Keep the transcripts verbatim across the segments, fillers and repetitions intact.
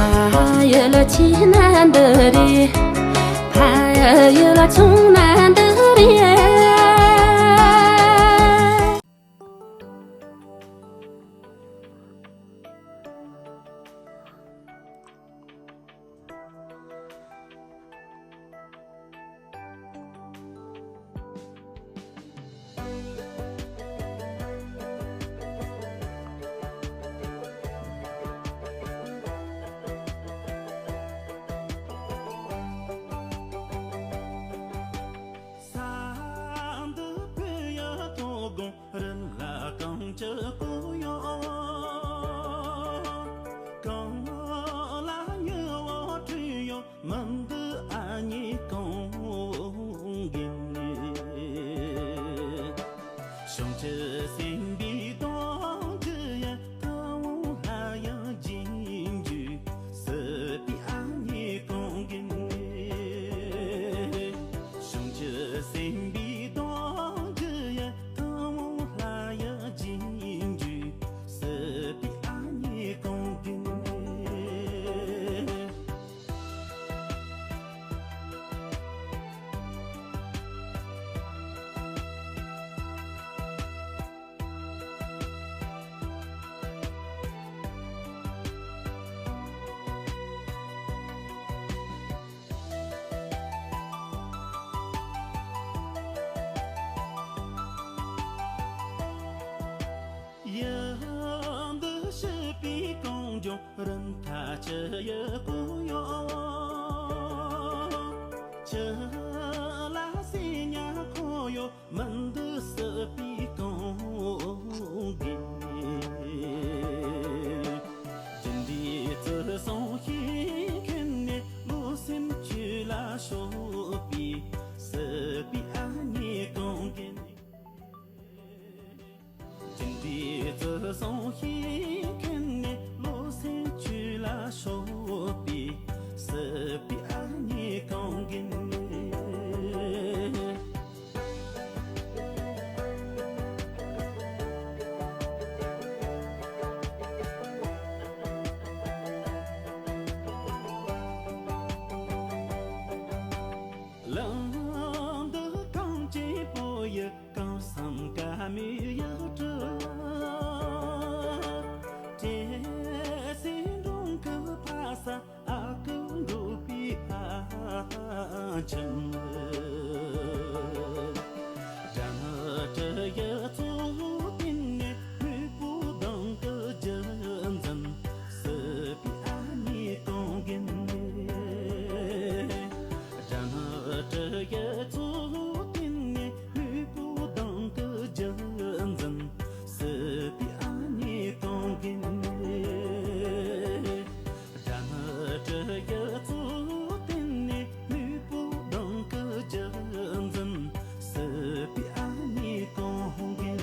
ཕ་ཡུལ་ལ་ཆེ་ན་འདི་རེད། ཕ་ཡུལ་ལ་ཆུང་ན་འདི་རེད། ས་འདི་བོད་ཡུལ་ཐོག་དགོན། རི་ལ་གངས་ཀྱི་སྐོར་ཡོད། གངས་ལ་ཉི་འོད་འཕྲོས་ཡོད། མི་འདི་ཨ་མྱེས་གངས་རྒན། གཞུང་ཆེན་སེམས་པའི་གདུང་རྒྱུད་ཡང་། ཐུན་མོང་ལྷ་ཡང་རྗེས་འཇུག་སྲིད་པའི་ཨ་མྱེས་གངས་རྒན། གཞུང་ཆེན་སེམས་པའི་གདུང་རྒྱུད་ཡང་། ཐུན་མོང་ལྷ་ཡང་རྗེས་འཇུག་སྲིད་པའི་ཨ་མྱེས་གངས་རྒན། ཡུལ་འདི་སྲིད་པའི་གངས་ལྗོངས། རི་མཐའ་ཆུ་ཡི་སྐོར་ཡོད། ཆུ་ལ་སེར་ཉ་འཁོར་ཡོད། མི་འདི་སྲིད་པའི་གངས་རྒན། ཅི་འདྲའི་བརྩི་སྲུང་ཞིག་མཁྱེན་ནས། བློ་སེམས་ཆོས་ལ་ཕྱོགས་པའི་སྲིད་པའི་ཨ་མྱེས་གངས་རྒན། ཅི་འདྲའི་བརྩི་སྲུང་ཞིག་མཁྱེན་ནས། བློ་སེམས་ཆོས་ལ་ཕྱོགས་པའི་སྲིད་པའི་ཨ་མྱེས་གངས་རྒན། གླིང་འདི་གངས་ཅན་བོད་ཡུལ། གངས་སམ་དཀར་མོའི་ཡུལ་གྲུ། བྲེ་སེར་འབྲོང་གི་ཕ་ས། ཨ་ཁུ་འབྲོག་པའི་ཕ་ཁྱིམ། སྦྲ་ནག་གྲུ་ཡི་གཙུག་རྟེན་ནས། སྨུག་པོ་མདངས་ཀྱི་རྒྱུད་འཛིན། སྲིད་པའི་ཨ་མྱེས་གངས་རྒན། སྦྲ་ནག་གྲུ་ཡི་གཙུག་རྟེན་ནས། སྨུག་པོ་མདངས་ཀྱི་རྒྱུད་འཛིན། སྲིད་པའི་ཨ་མྱེས་གངས་རྒན། སྦྲ་ནག་གྲུ་ཡི་གཙུག་རྟེན་ནས། སྨུག་པོ་མདངས་ཀྱི་རྒྱུད་འཛིན། སྲིད་པའི་ཨ་མྱེས་གངས་རྒན།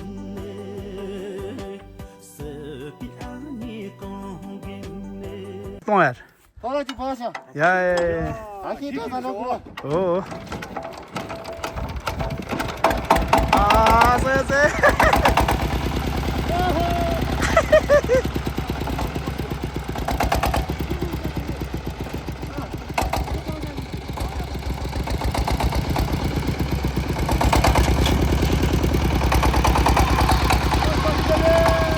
སྲིད་པའི་ཨ་མྱེས་གངས་རྒན། གཏོང་ཡར། ཏོ་ལ་ཅིག་ཕར་ཤ། ཡ་ཡ་ཡ། ཨ་ཁྱེད་ད་ད་ལོ་ཁུ་ར། ཨོ། ཨ་ཟེ་ཟེ།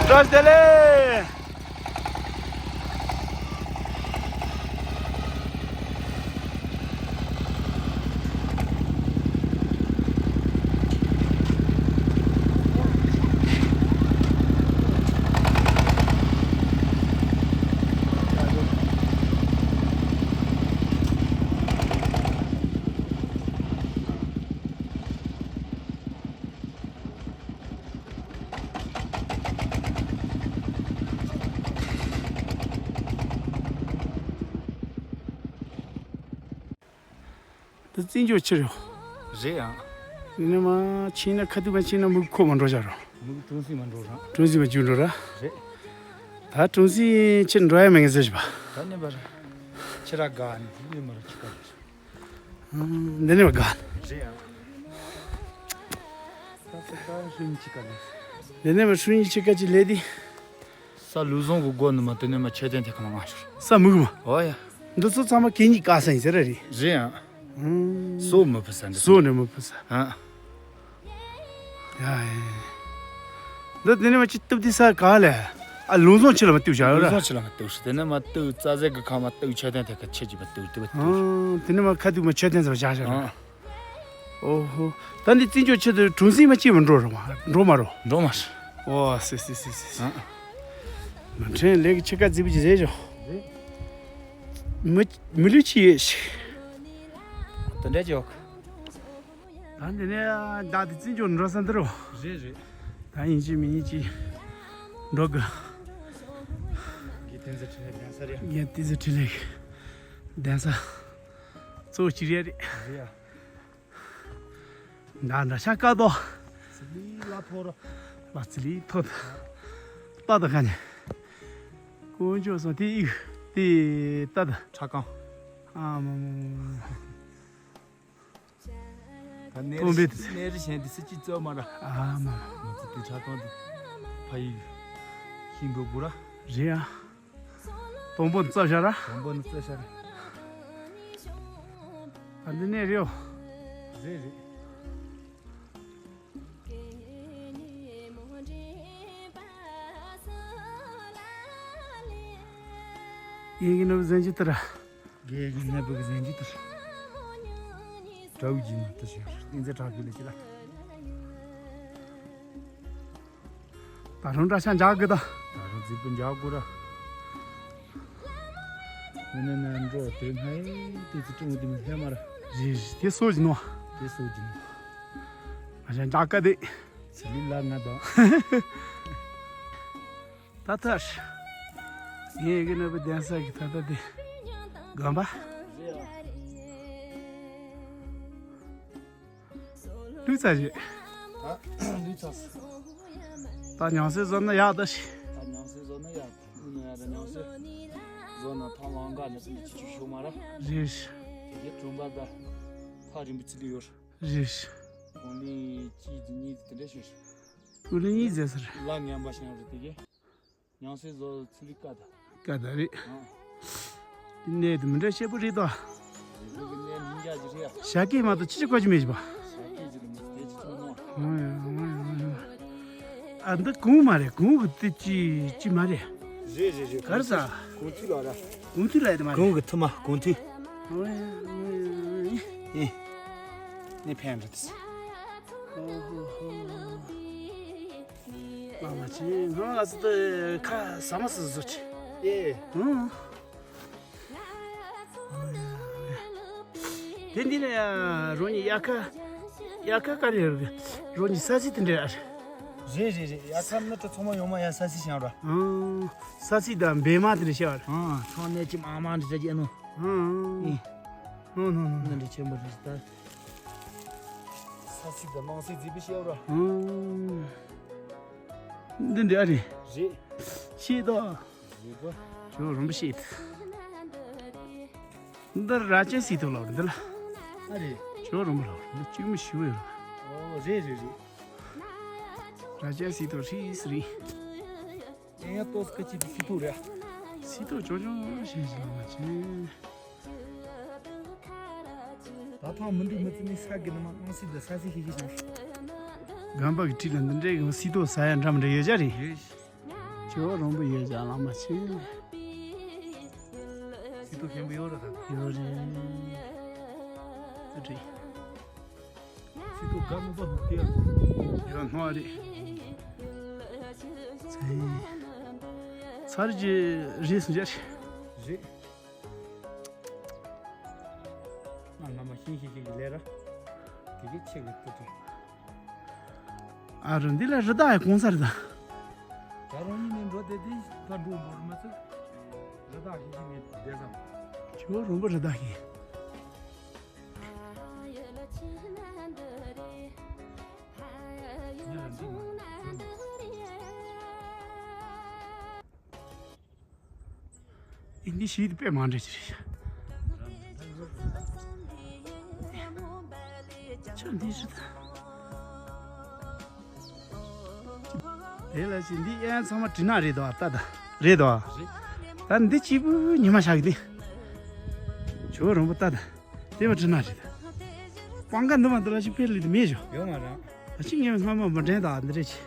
བཀྲ་ཤིས་བདེ་ལེགས། འདི་བཙན་བྱོལ་ཕྱིར་ཡོང་། རེད་ཨང་། ཡིན་ན་མ་ཕྱིན་ན་ཁ་ཐུག་མ་ཕྱིན་ན་མུག་ཁོ་མ་འགྲོ་བྱ་རོ། མུག་ཀྲུང་སི་མ་འགྲོ་ར། ཀྲུང་སི་མ་བརྒྱུད་འགྲོ་ར། རེད། ད་ཀྲུང་སི་ཕྱིར་འགྲོ་ཡ་མེད་ངེས་ཟེར་བ། ད་ནི་བར། ཕྱི་ར་དགའ་ནི་དེ་ནི་མ་ར་ཅི་ག་རེད། འདི་ནི་བ་དགའ། རེད་ཨང་། ད་ཚེ་ད་ཧྲུན་ཅི་ག་ནི། འདི་ནི་བ་ཧྲུན་ཅི་ག་ཅི་ལས་དེ། ས་ལུག་བཟང་གི་སྒོ་ནས་མ་དེ་ནས་མ་མཆོད་རྟེན་དེ་ཁ་མ་ང་ཤོར། ས་མུག་མ། ཨོ་ཡ། འདི་ཚོ་ཚང་མ་གད་སྙིགས་བཀག་ས་ཡིན་ཟེར་ར་རེད། རེད་ཡ། ཨུམ། སོ་མི་ཕུད་ས་འདི། སོ་ནས་མི་ཕུད་ས། ཨ། ཡ་ཡ། འདི་དེ་ནས་མ་ཅི་གཏུབ་དུས་ས་ག་ལས། ཨ་ལུག་བཟང་ཆུ་ལ་མ་གཏུབ་བཞག་ཡོད་ར། ལུག་བཟང་ཆུ་ལ་མ་གཏུབ་ཤི་དེ་ནས་མ་གཏུབ་རྩྭ་ཟས་གི་ཁ་མ་གཏུབ་མཆོད་རྟེན་དེ་ཁ་ཆེ་ཅིག་མ་གཏུབ་གཏུབ་མ་གཏུབ། ཨང་། དེ་ནས་མ་ཁ་ཐུག་མ་མཆོད་རྟེན་ཟེར་བ་བཞག་བཞག་ར། ཨང་། ཨོ་ཧོ། ད་འདི་བཙན་བྱོལ་ཆེད་དུ་གྲོང་གསེབ་མ་སྐྱེས་པ་འགྲོ་རོགས་མ་འགྲོ་མ་རོགས། འགྲོ་མ་རོགས། ཨོ་སི་སི་སི་སི། ཨང་། མ་ཁྲེན་ལས་ཀྱི་ཆེ་ཀ་རྫིག་པོ་ཅིག་རེད་ཤོག། རེད། མི་མི་ལུས་ཅི་ཡོད་ཤི། དེ་འདྲ་ཅིག་ཡོད། ད་འདི་ནས་བདག་དེ་བཙན་བྱོལ་འགྲོ་ས་འདི་རོ། རེད་རེད། ད་ཡིན་གཅིག་མིན་གཅིག་འགྲོ་དགོས། དགེ་བསྟན་ཟེར་ཁྲིད་ལས་གདན་ས་རེད། དགེ་བསྟན་ཟེར་ཁྲིད་ལས་གདན་ས་གཙོ་བོ་གཅིག་རེད་རེད། རེད་ཡ། ད་འདྲ་ཤ་དཀའ་དོ། ཚི་ལི་ལ་ཐོ་ར། ལ་ཚི་ལི་ཐོ། ཏ་ད་ག་ནས། དཀོན་མཆོག་གསུམ་དེ་ཡིག་དེ་ཏ་ད། ཁྲ་ཁང་། ཨ་མ་མ་མ་མ། ད་གནས་ཐོན་པའི་རི་གནས་རི་གཞན་དེ་སྲིད་ཀྱི་རྩོད་མ་ར། ཨ་མ། ང་ཚོ་དེ་ཁྲ་ཁང་དེ་ཕ་ཡིག་ཤིང་འབྲོག་བུ་ར། རེད་ཨ། དང་པོ་ནི་རྩོད་བྱ་ར། དང་པོ་ནི་རྩོད་བྱ་ར། ད་འདི་ནས་རེད། རེད་རེད། ཡིན་གྱི་ནུབ་ཟན་གྱི་ཏི་ར། རྒས་ཀྱི་ནད་པ་གི་ཟན་གྱི་ཏི་ར། དགྲ་བོའི་རྒྱུད་ནི་ཏི་ཞིག་རྟེན་རྫས་དྲག་གི་ལས་ཀྱི་ལ། ད་རུང་འདྲ་ཆགས་འཇག་གི་ད། ད་རུང་རྫིག་པོ་འཇག་དགོས་ར། ཡིན་ན་ན་འགྲོ་དེ་སྔ་ཡི་དེ་ཚོ་ཀྲུང་དེ་མི་ལྷད་མ་ར། རེད་རེད་དེ་སོ་བཞིན་ནོ། དེ་སོ་བཞིན་ནོ། ང་ཞང་འཇག་ག་དེ། ཚི་ལི་ལ་ང་དང་། ད་ཐར། ངས་གི་ནུབ་བུ་གདན་ས་གི་ད་ལྟ་དེ། དགོན་པ། ལུས་ཚར་རེད། ད་ལུས་ཚར་སོང་། ད་ཉང་སེ་བཟོ་ན་ཡག་ད་ཤི། ད་ཉང་སེ་བཟོ་ན་ཡག་ད་ཨུ་ནུ་ཡག་ད་ཉང་སེ་བཟོ་ན་ཐང་ལང་ག་ནི་ཙི་ནི་ཅི་ཅུ་ཤོ་མ་ར། རེད། དེ་གའི་གྲོང་པ་ད་ཐག་རིང་པོ་ཙི་ལི་ཡོད། རེད། ཨུ་ནི་ཅི་ཙི་ནི་ཙི་དེ་འདྲ་ཤོད། ཨུ་ནི་གཉིས་ཟེར་ཟེར། ལ་ངན་པ་ཤང་རེད་དེ་གའི། ཉང་སེ་བཟོ་ཚི་ལི་ཀ་ད། ཀ་ད་རེད། ཨང་། འདི་གནས་དེ་མི་འདྲ་ཤེས་པོ་རེད་དོ། རེད་གནས་མི་འདྲ་ཅིག་རེད་ཡ། ཞྭ་སྐད་མ་གཏོགས་ཅི་ཅི་གོ་ཅི་མེད་ཅི་པ། ཞྭ་སྐད་ཅིག་ལ་མི་དེ་ཅི་ཚོ་ནོ། ཨང་ཡ་ཨང་ཡ་ཨང་ཡ། ཨ་འདི་གོང་མ་རེད་གོང་གི་དེ་ཅི་ཅི་མ་རེད། རེད་རེད་རེད། ག་རེ་ཟ། གོང་ཚུལ་ལ་ར། གོང་ཚུལ་ལ་ཡ་དེ་མ་རེད། གོང་གི་ཐུ་མ་གོང་ཐུལ། ཨང་ཡ་ཨང་ཡ་ཨང་ཡ། ཨེ། ནི་ཕན་རེད། ཨོ་ཧོ་ཧོ། ང་མ་ཆེ་ང་ང་ཚོ་དེ་ཁ་ཟ་མ་སུ་བཟོ་ཆེ། ཨེ། ཨང་། དེ་འདི་ནས་རོ་ནི་དབྱར་ཁ་དབྱར་ཁ་ག་རེ་རེད། རོ་ནི་ས་སི་དེ་འདྲ་རེད། རེད་རེད་རེད། དབྱར་ཁ་ནི་ད་ཚང་མ་ཡོང་མ་ཡ་ས་སི་བྱང་ར། ཨང་། ས་སི་དང་བེ་མ་དེ་འདྲ་བྱ་བ་རེད། ཨང་། ཚང་ནས་ཅི་མ་མ་འདྲ་བྱ་རྒྱུ་ནོ། ཨང་། ཨེ། ནོ་ནོ་ནོ། ནི་འདྲ་ཆེན་པོ་རེད་ད། ས་སི་དང་དམངས་སྲིད་རྫིག་པོ་བྱ་བ་ར། ཨང་། འདི་འདྲ་རེད། རེད། ཤེས་དོ། རེད་པ། ཇོ་རིན་པོ་ཆེ། འདི་ར་ཅན་སི་ཏོ་ལབ་འདི་ལ། ཨ་རེད། ཇོ་རིན་པོ་ལབ་འདི་གཅིག་མི་ཞུ་ཡོད། ཨོ་རེད་རེད་རེད། ར་ཅན་སི་ཏོ་རིས་རིས། ཨེ་ཡ་ཏོ་སི་ཀ་ཅི་དི་སི་ཏོ་རེད། སི་ཏོ་ཇོ་ཇོ་ཞེས་ཞེས་ལ་མ་ཆེ། ད་ཐང་མི་འདུག་མི་ཚེ་ནི་ས་གི་ནི་མ་དམངས་སྲིད་འདི་ས་སྲིད་ཤེས་ཤེས་ཤང་། རྒན་པ་གི་ཁྲིད་ལ་འདི་འདྲའི་གི་སི་ཏོ་ས་ཡ་འདྲ་མི་འདྲ་ཡོད་ཅག་རེད། ཡོད། ཇོ་རོང་པོ་ཡོད་ཅག་ལ་མ་ཆེ། སི་ཏོ་ཁེན་པོ་ཡོད་ར་ད། ཡོད་རེད། ཨ་ཏི། སི་ཏོ་དགའ་མོ་པ་ཧུ་ཏི་ཡ། ཡོད་ནོ་རེད། ཚེ། ཚར་གྱི་རེད་སུ་ཡ་རེད། རེད། ང་ང་མ་ཤིང་ཤིང་ཤིང་གི་ལས་ར། དེ་གི་ཆེ་གི་ཏུ་ཏུ། ཨ་རུ་འདི་ལ་རི་དྭགས་ཡ་གོང་ས་རི་དྭགས། ད་རུང་ཡིན་ནི་འགྲོ་དེ་དེ་ད་འགྲོ་འགྲོ་རུ་མ་ཚུགས། རི་དྭགས་ཤིང་ཤིང་གི་བསྡད་སམ། ཁྱོད་རོང་པོ་རི་དྭགས་ཤིང་། ཡིན་ལ་འདི་མ། ཨིན་དི་ཤིད་དཔེ་མང་འདྲ་ཅིག་རེད། ཆ་འདི་ཤི་ད། དེ་ལ་ཅི་འདི་ཨེ་ཚང་མ་དྲི་ནག་རེད་དོ་ཨ་ཏ་ད། རེད་དོ། རེད། ད་འདི་གཅིག་པུ་ཉི་མ་ཤག་གི་འདི། ཇོ་རོང་པོ་ལྟ་ད། དེ་བ་ཁྲི་ན་རེད་ད། སྤང་ཀ་འདི་མ་འདི་ལ་ཞིག་ཕེར་ལི་དེ་མེད་ཇོ། ཡོད་མ་རང་། ཨ་ཅི་ངས་སྔ་མ་མ་དྲན་ད་འདི་རེད་ཆེ།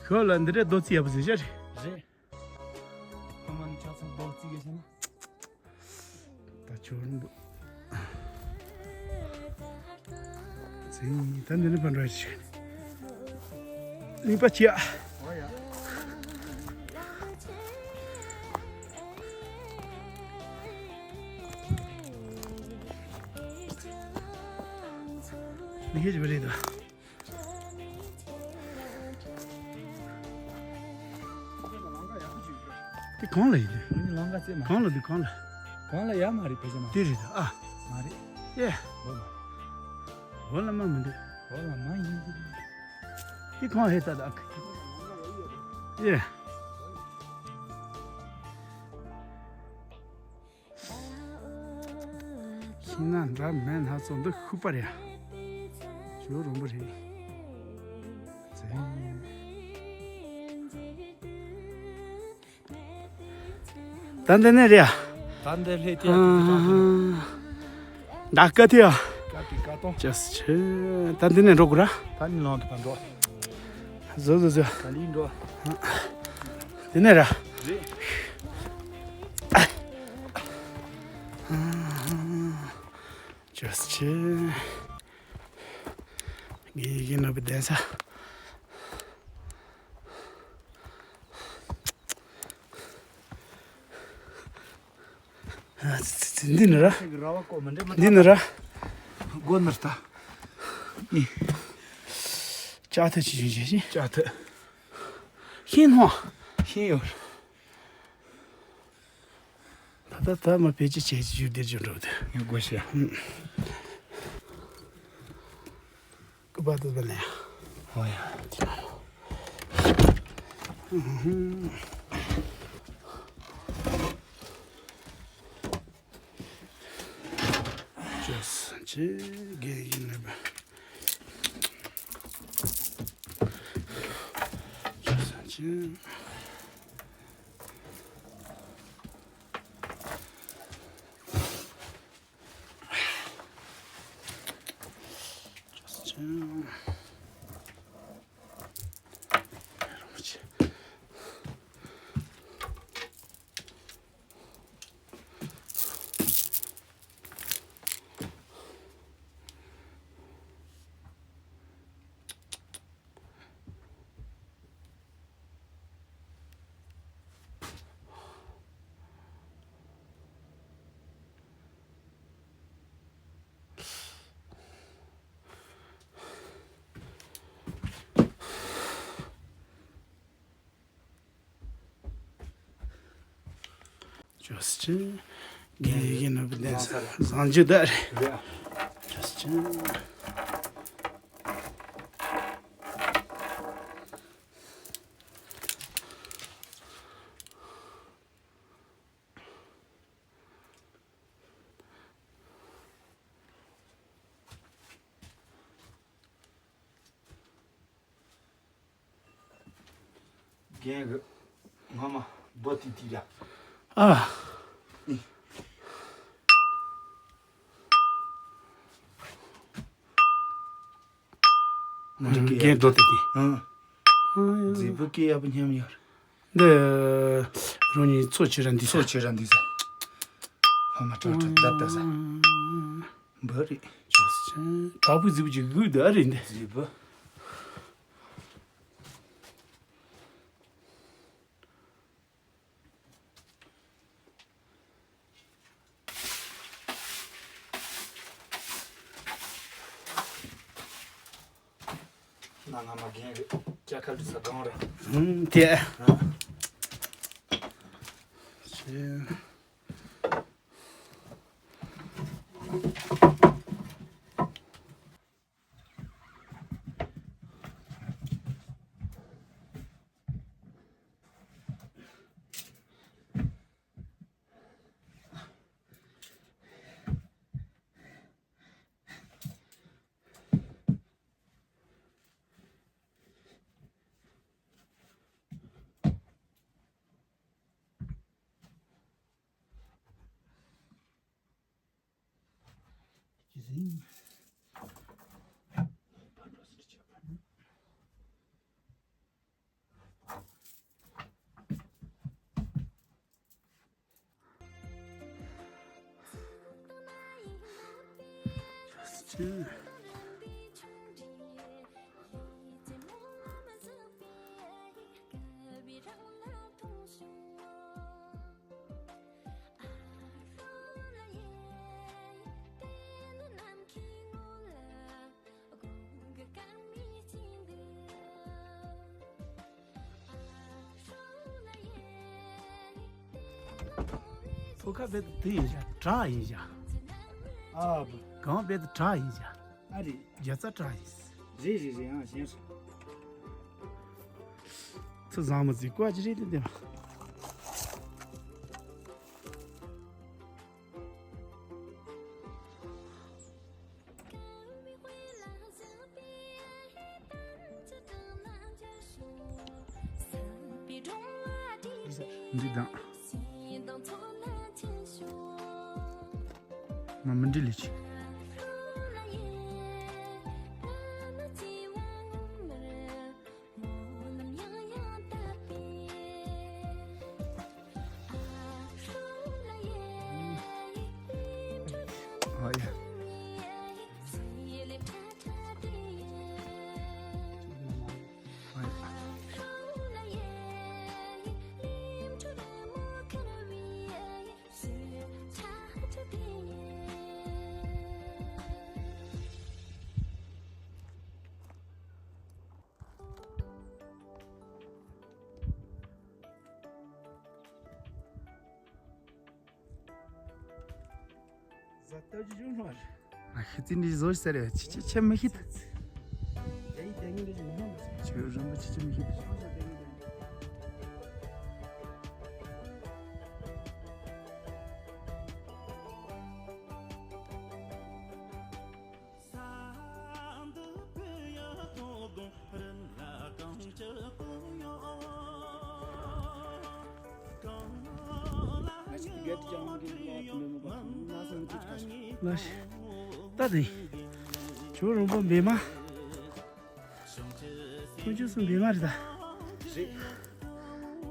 ཁོ་ལ་འདི་རེད་རྡོ་རྩི་ཡག་པོ་ཟེར་ཤ་རེད། རེད། ཁ་མ་ནི་ཆ་ཚང་རྡོ་རྩི་གི་ཟེར་ན། ད་ཆོ་རུང་བུ། ཟིན་ད་འདི་ནི་ཕན་འགྲོ་ཞིག་གཉིས་པ་ཅི་ཡ། འདི་ཧེ་ཅི་བ་རེད་དོ། དེ་གང་ལ་ཡིན་དེ། ང་ནི་ལང་ཀ་རྩེ་མ། གང་ལ་དེ་གང་ལ། གང་ལ་ཡ་མ་རེད་ཕལ་ཆེར་མ། དེ་རེད་ཨ། མ་རེད། ཨེ། འོ་མ་རེད། འོ་ལ་མ་མི་འདུག་འོ་ལ་མ་ཡིན་དེ། དེ་གང་ཧེ་ད་ད་ཨ་ཁ། ཨེ། ཤིང་ནགས་འདྲ་མེད་སྣ་ཚོགས་འདི་ཤུག་པ་རེད། ཇོ་རོང་པོ་རེད། ད་འདི་ནས་རེད། ད་འདི་ལྷས་ཏེ་ཡ། ད་སྐད་ཐེ་ཡ། ཀ་ཏི་ཀ་ཏོང་། ཅེས་ཆེ། ད་འདི་ནས་འགྲོ་དགོས་ར། ད་ནི་ལོང་གི་ཕ་འགྲོ། བཟོ་བཟོ་བཟོ། ད་ལི་འགྲོ། འདི་ནས་ར། རེད། ཅེས་ཆེ། ངའི་ཡིན་ནོ་བི་གདན་ས། འདི་ནི་ར། འདི་ནི་ར། སྒོ་ནི་ར། ལྕགས་ཐག་ཅི་ཞིག་བྱེད་ཅི། ལྕགས་ཐག་ཤིང་སྣ། ཤིང་ཡོད། ད་ད་ད་མ་བེད་ཅི་བྱེད་ཅི་ཞུ་འདིར་ཅི་འགྲོ་དེ། ངས་སྒོ་ཕྱེ། ཀུ་པ་ཏུ་པ་ལེ། ཨོ་ཡ། ཅོ་སན་ཅི་གེ་ཡིན་ནི་བ། ཅོ་སན་ཅི། ཅོ་སི་ཅན། རྒན་ཡི་གེ་ནོར་བུ་ལྡན་ས་བཟང་རྒྱུ་ད་རེད། ཅོ་སི་ཅན། རྒན་གི་ངོ་མ་རྡོ་ཏི་ཏི་ར། ཨ། ཨི། རྒན་རྡོ་ཏི་ཏི། ཨང་། རྫིག་པོ་སྐད་ཡག་པོ་སྙམ་ཡོད། འདི་རང་ཉིད་ཚོ་ཆེ་ར་འདི་ཚོ་ཆེ་ར་འདི་ས། ཕ་མ་ཏྲ་ཏྲ་བརྡབ་ད་ས། འབུ་རེད། བྲག་ཕུག་རྫིག་པོ་ཅིག་གུག་འདི་ཨ་རེད་འདི། རྫིག་པོ། ན་ང་མ་རྒན་རེད། ཅ་ཁ་ལུས་ས་གང་རེད། ཧུམ་དེ། ཨ། ཤེས། ཕོ་ཁ་བེད་དུ་ཡིན་ཤག་བྲག་ཡིན་ཤག་ཨ་བུ། གང་བེད་དུ་བྲག་ཡིན་ཤག་ཨ་རེད། རྒྱ་ཚ་བྲག་ཡིན། རེད་རེད་རེད། ཨང་ཞེས་སོ། ཚུར་བཟང་མོ་ཟིག་བཀོད་ཅི་རེད་དེ་འདེམས། འདི་དང་། ང་མི་འདྲི་ལས་ཆེ། ཨ་ཡ། ཨ་ཡ། ཟ་ལྟ་རྒྱུ་ཡོད་མ་རེད། ང་ཤི་ཙི་འདི་བཟོ་ཟེར་རེད། ཅི་ཅི་ཆེ་མི་ཤི། ཁྱོད་རང་པ་ཅི་ཅི་མི་ཤི། ལགས་ཤིག་ད་དེ། ཁྱོད་རོང་པོ་འབེ་མ། ཁྱོད་ཁྱོད་སུ་འབེ་མ་རེད་ད། རེད།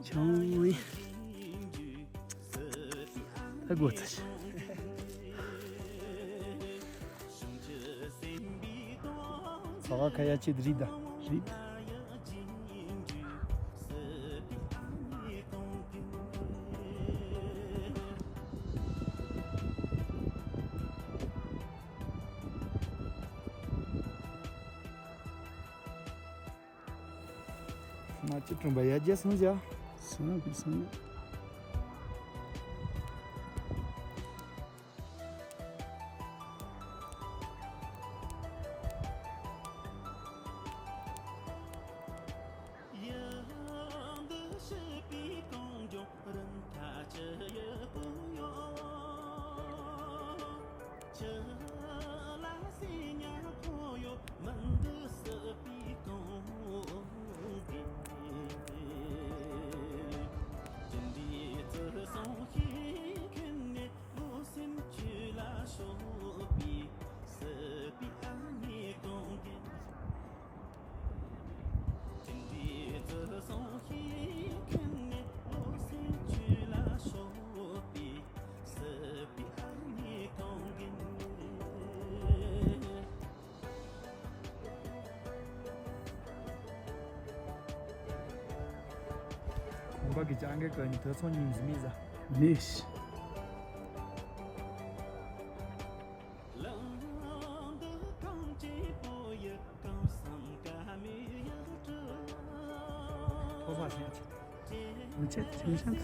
ཆང་ཡིན། ད་དགོས་ཚར། ས་ག་ཁ་ཡ་ཆེད་རིག་ད་རིག་ང་ཅི་དྲུང་པ་ཡ་རྒྱལ་སོང་ཟ། སོང་བའི་སོང་། ཁོང་པ་གི་ཅང་གེ་ཀ་ནི་ཐོས་ཚོང་ཉིན་ཟི་མི་ཟ། མི་ཤི། ཐོ་བ་སེམས་ཅན། མི་ཆད་ཅིང་ཤན།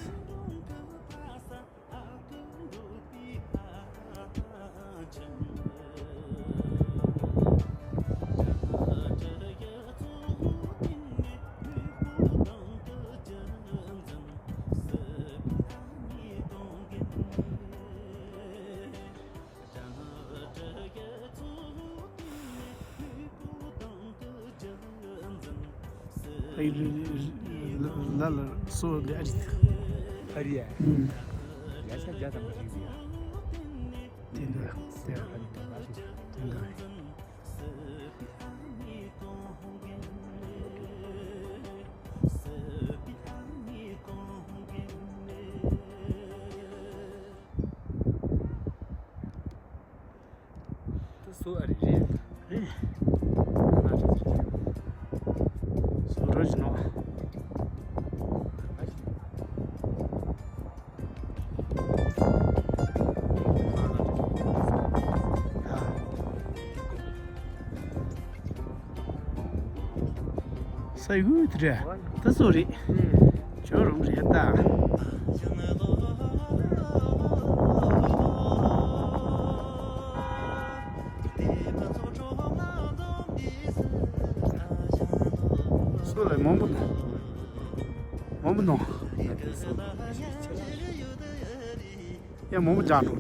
ལ་ལ་སོ་འདི་ཨ་རི། ཨ་རི་ཡ། ཡ་ཤ་རྒྱ་དང་པོ་ཞིག་འདི་ཡ། དེ་འདུག་དེ་དེ་འདུག་དེ་སུ་ཨ་རི་རེད། རེད། སུ་རོ་ཞིག་ནོ། ས་ཡུལ་དེ་རེད། ད་སུ་རེད། ཇོ་རུམ་རེད་ད། སུ་ལ་མང་པོ་དང་། མང་པོ་དང་། ཡ་མང་པོ་སྦྱང་འགྲོ།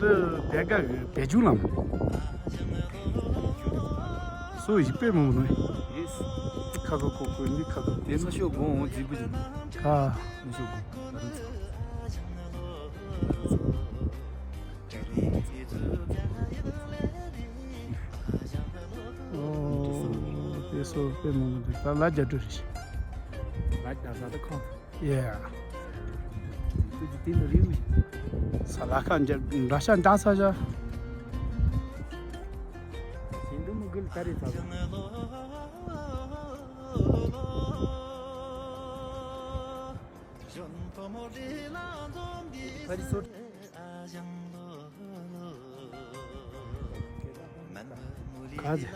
འདི་བེ་ག་གི་བེ་ཅུ་ལམ། སུ་ཡི་པེ་མང་པོ་དང་། ཁ་ཁ་ཁོ་ཁོ་འདི་ཁ་ཁ། དེ་ཚོ་ཤོག་གོང་འོང་རྫིག་པོ་ཅིག་ཁ། མི་ཤོག་གོང་། ཨོ། དེ་སོ་དཔེ་མང་པོ་འདུག་ད་ལ་རྒྱ་འགྲོ་རེད། ལ་རྒྱ་ས་ད་ཁོང་། ཡེ། ཁོ་ཅི་དེ་ནི་རེད་བས། ས་ལ་ཁ་འཇ་འདྲ་ཤ་འདྲ་ས་ཤ། ཞིང་འདུ་མི་དགོས་ལ་ད་རེད་ཚ། ཕ་རི་སོ། ག་ཟེ།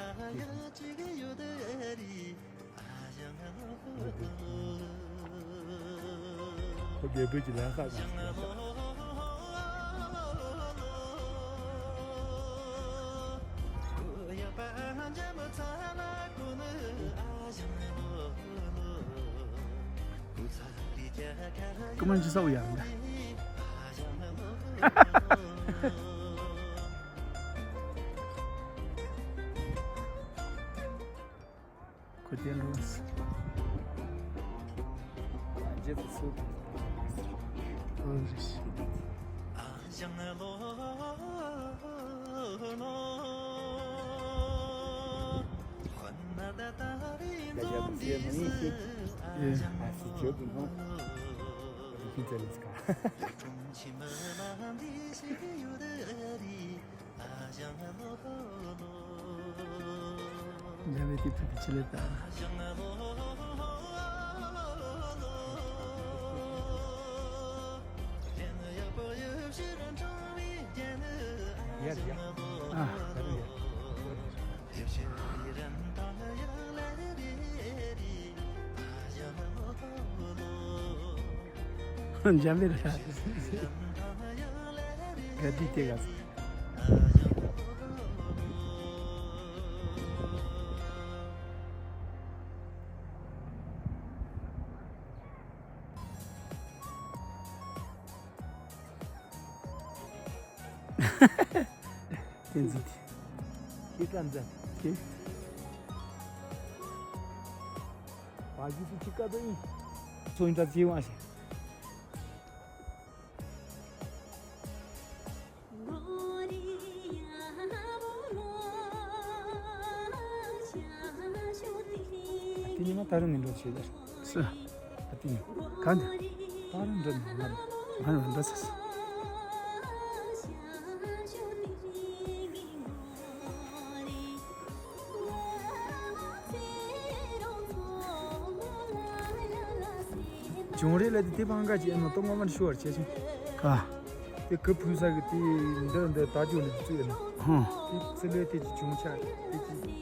ཁོ་རྒྱལ་པོའི་གི་ལས་ཁག་གང་ཟེ། ཀུ་མན་ཇི་ས་བུ་ཡང་འདྲ། ཁོ་དེ་འགྲོ་སོང་། རྗེས་སུ་སུ། ཨོ་རེད། འཇམ་པའི་དེ་ཕུད་དེ་ཆི་ལེ་ད། ཡ་ཡ། ཨ། འཇམ་པའི་ར། ག་དུས་དེ་ག་བསྟན་འཛིན་དེ། ཁྱེད་ཀྱང་མཛད། ཁྱེད། བ་ཇི་སུ་ཅི་ཀ་དོ་ཡིན། ཚོ་ཡིན་དྲ་ཅི་ཡོང་ཨ་ཞེ། དེ་ཉི་མ་ད་རུང་མི་འགྲོ་ཆེ་ལ། སུ། ཨ་ཏི་ཉོ། ག་འདི། ད་རུང་འགྲོ་ནི་ང་རུང་ང་རུང་འགྲོ་ཚ་སོ། བྱུང་རེད་ལ་དེ་དེ་ཕང་ག་ཅིག་ཨེ་མ་ཏོ་ངོ་མ་ཤོར་བྱས་ཤིང་། ག་དེ་གི་ཕུལ་ས་གི་དེ་འདི་འདི་ད་ཅུང་ལི་བཙུགས་ཡོད་ན། ཧུང་། དེ་ཚི་ལོའི་དེ་ཅི་བྱུང་ཆ་དེ་ཅི།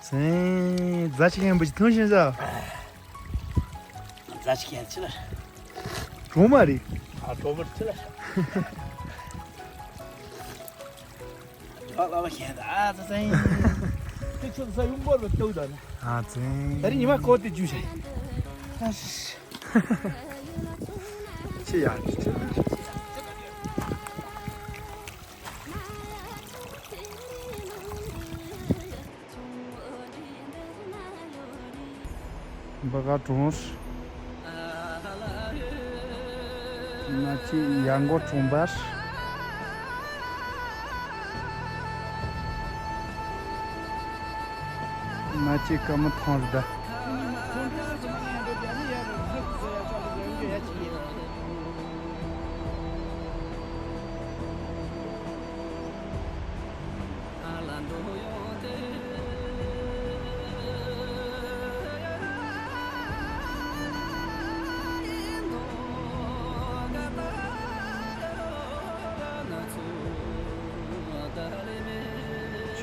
ཟེ། རྫ་ཆེན་ཡན་པོ་ཆེ་ཐོན་ཤེས་ས། རྫ་ཆེན་ཡན་ཆི་ལ། གྲོང་མ་རེད། ཨ་གྲོང་མ་ཆི་ལ། ཡོག་ལ་བ་ཤེས་ད་ཨ་ཙི་ཙི། དེ་ཆུ་ས་ཡུམ་བོར་བ་ལྟོས་ད་ན། ཨ་ཙི། ད་རིང་ཉི་མ་ཀོ་དེ་ཇུ་ཤེས། ཨ་ཤི། ཆི་ཡ་ཆི་ཆི། འབའ་ག་གྲོང་། མ་ཅི་ཡ་མགོ་གྲོང་པར། མ་ཅི་ཀ་མ་ཐོང་རི་ད།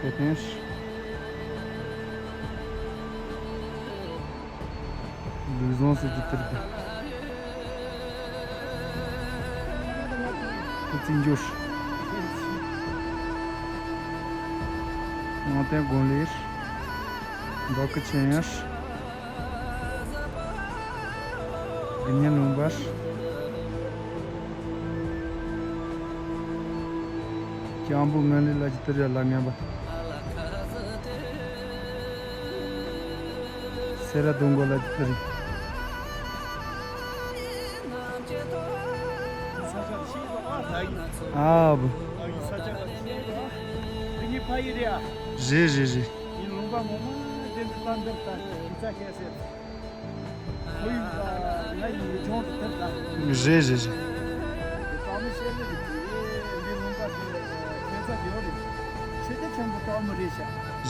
མཆོད་རྟེན། ལུས་ཟུངས་སུ་ཇི་ལྟར་འདུག་ཁུ་རྩིས་འགྱུར། ནང་བསྟན་དགོན་ལས། འབྲོག་ཁུལ་ཆེན་ཡོད། དགེ་བསྙེན་ལུང་པ། སྐྱང་པོ་ངན་ལས་ལ་ཇི་ལྟར་ཡ་ལ་ངན་པ། སེ་ར་སྡོང་མགོ་ལ་ཅི་རེད། ཨ་བུ། རེད་རེད་རེད། རེད་རེད་རེད།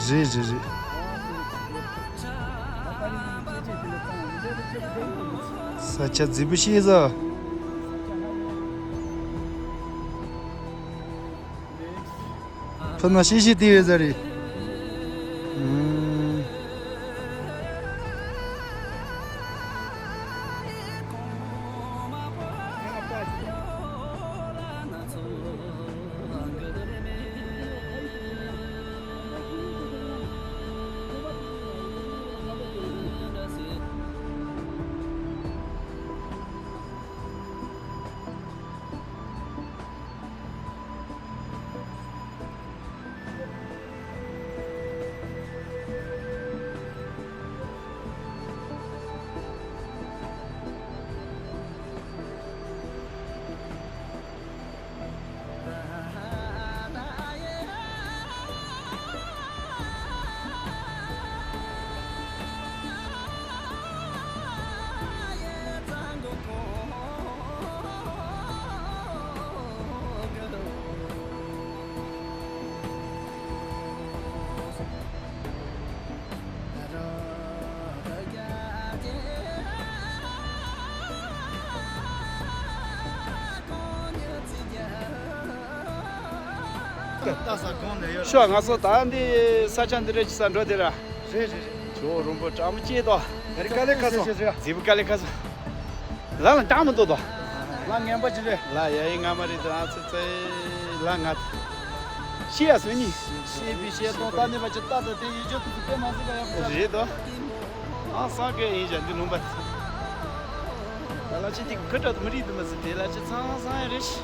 རེད་རེད་རེད། ས་ཆ་རྫིག་པོ་ཤེས་ས། ཁྱོད་ན་ཤེས་ཤེས་དེ་ཡོད་ས་རེད། ཨུམ། ཤོག་ང་ཚོ་ད་འདི་ས་ཆ་འདི་རེད་ཅི་ས་འགྲོ་དེ་ར། རེད་རེད་རེད། ཇོ་རོང་པོ་གྲམ་སྐྱེས་དོ། རི་དཀའ་ལས་ཁ་སོང་། རྫིབ་དཀའ་ལས་ཁ་སོང་། ལ་ལ་འདྲ་མི་འདུག་དོ། ལ་ངན་པ་ཅི་རེད། ལ་ཡ་ཡི་ང་མ་རེད་དོ་ཨ་ཙི་ཙི། ལ་ང་། ཤི་ཡ་སོ་ནི། ཤེས་པའི་ཤེས་སྟོང་ལྟ་ནི་བ་ཅི་ལྟ་དོ་དེ་ཡི་ཇོ་ཐུག་ཏུ་དཔེ་མ་སྲིད་པ་ཡག་པོ་རེད་དོ། ཨང་སང་གེ་ཡིན་བཞག་འདི་ལུང་པ། ལ་ལ་ཅི་འདི་ཁ་བྲལ་དུ་མི་རིགས་དུ་མ་ཟི་དེ་ལ་ཅི་ཚང་ཚང་ཡ་རེད་ཤི།